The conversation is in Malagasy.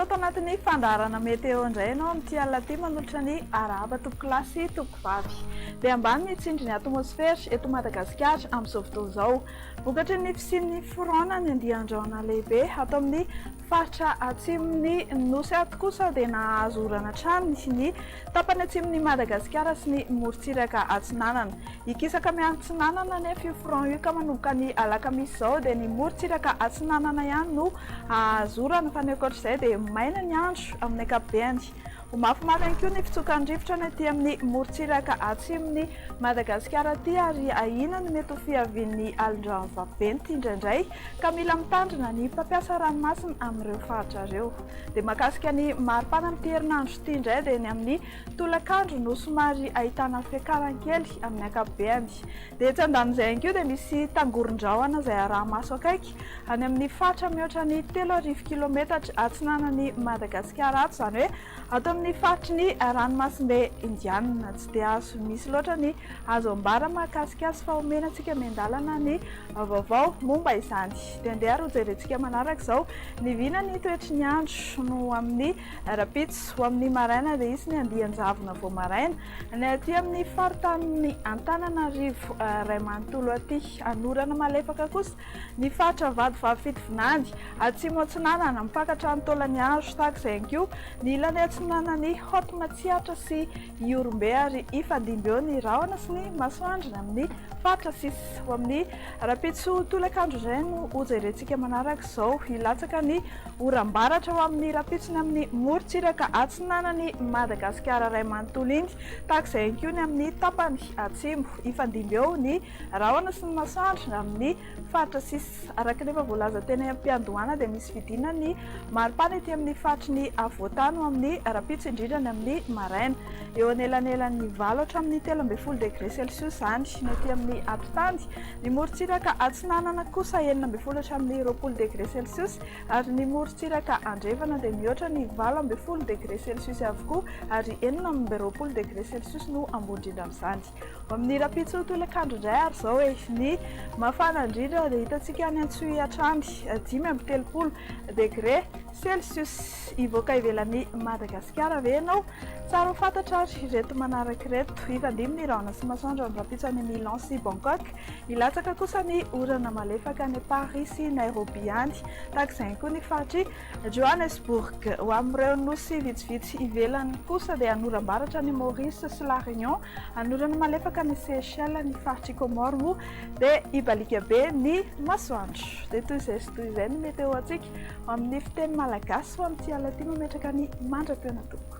ato anatin'ny fandaharana Météo indray ianao amin'ity alina ity manolotra ny arahaba tompokolahy sy tompokovavy. Dia ambany ny tsindrin'ny atmosfera eto Madagasikara amin'izao fotoana izao. Vokatry ny fisian'ny front na ny andian-drahona lehibe ato amin'ny faritra atsimon'ny Nosy ato kosa dia nahazo orana hatrany ny tapany atsimon'i Madagasikara sy ny morontsiraka atsinanana. Hikisaka miantsinanana anefa io front io ka manomboka ny alakamisy izao dia ny morontsiraka atsinanana ihany no hahazo orana fa ny ankoatr'izay dia maina ny andro amin'ny ankapobeny. Ho mafimafy ihany koa ny fitsokan'ny rivotra ny aty amin'ny morontsiraka atsimon'i Madagasikara aty ary ahiana ny mety ho fiavian'ny alin-drano vaventy indraindray ka mila mitandrina ny mpampiasa ranomasina amin'ireo faritra ireo. Dia mahakasika ny maripana amin'ity herinandro ity indray dia ny amin'ny Tolakandro no somary ahitana fiakarany kely amin'ny ankapobeny. Dia etsy andanin'izay ihany koa dia misy tangoron-drahona izay araha-maso akaiky any amin'ny faritra mihoatra ny 3000 kilometatra atsinanan'i Madagasikara ato, izany hoe ato amin'ny faritry ny ranomasimbe Indianina. Tsy dia azo misy loatra ny azo ambara mahakasika azy fa omena antsika miandalana ny vaovao momba izany. Dia andeha ary hojerentsika manaraka izao ny vinan'ny toetry ny andro no amin'ny Rahampitso, ho amin'ny maraina dia hisy ny andian-javona vao maraina ny aty amin'ny faritanin'i Antananarivo iray manontolo aty. Hanorana malefaka kosa ny faritra Vatovavy Fitovinany, Atsimo Atsinanana, mipaka hatrany Taolagnaro, tahaka izay ihany koa ny ilany atsinanan'i Haute Matsiatra sy Ihorombe ary hifandimby eo ny rahona sy ny masoandro ny amin'ny faritra sisa. Ho amin'ny rahampitso tolakandro indray no hojerentsika manaraka izao. Hilatsaka ny oram-baratra ho amin'ny rahampitso ny amin'ny morontsiraka atsinanan'i Madagasikara iray manontolo iny. Tahaka izay ihany koa ny amin'ny tapany atsimo. Hifandimby eo ny rahona sy ny masoandro ny amin'ny faritra sisa. Araka ny efa voalaza teny am-piandohana dia misy fidinana ny maripana ety amin'ny faritry ny afovoantany ho amin'ny rahampitso indrindra ny amin'ny maraina. Eo anelanelan'ny 8 hatramin'ny 13 degre celsius izany ny aty amin'ny atitany. Ny morontsiraka atsinanana kosa 16 hatramin'ny 20 degre celsius ary ny morontsiraka andrefana dia mihoatra ny 18 degre celsius avokoa ary 26 degre celsius no ambony indrindra amin'izany. Amin'ny rahampitso tolakandro indray ary izao e, ny mafana indrindra dia hitantsika any Antsohihy hatrany, 35 degre celsius. Hivoaka ivelan'i Madagasikara ve ianao? Tsara ho fantatra ary ireto manaraka ireto. Hifandimby ny rahona sy masoandro amin'ny rahampitso any Milan sy Bangkok. Hilatsaka kosa ny orana malefaka any Paris sy Nairobi any. Tahaka izay ihany koa ny faritr'i Johannesburg. Ho amin'ireo nosy vitsivitsy ivelany kosa dia hanoram-baratra any Maurice sy La Réunion, hanorana malefaka any Seychelles, ny faritr'i Comores moa dia hibaliaka be ny masoandro. Dia toy izay sy toy izay ny météo antsika amin'ny fiteny malagasy ho amin'ity alina ity mametraka ny mandra-pihaona tompoko.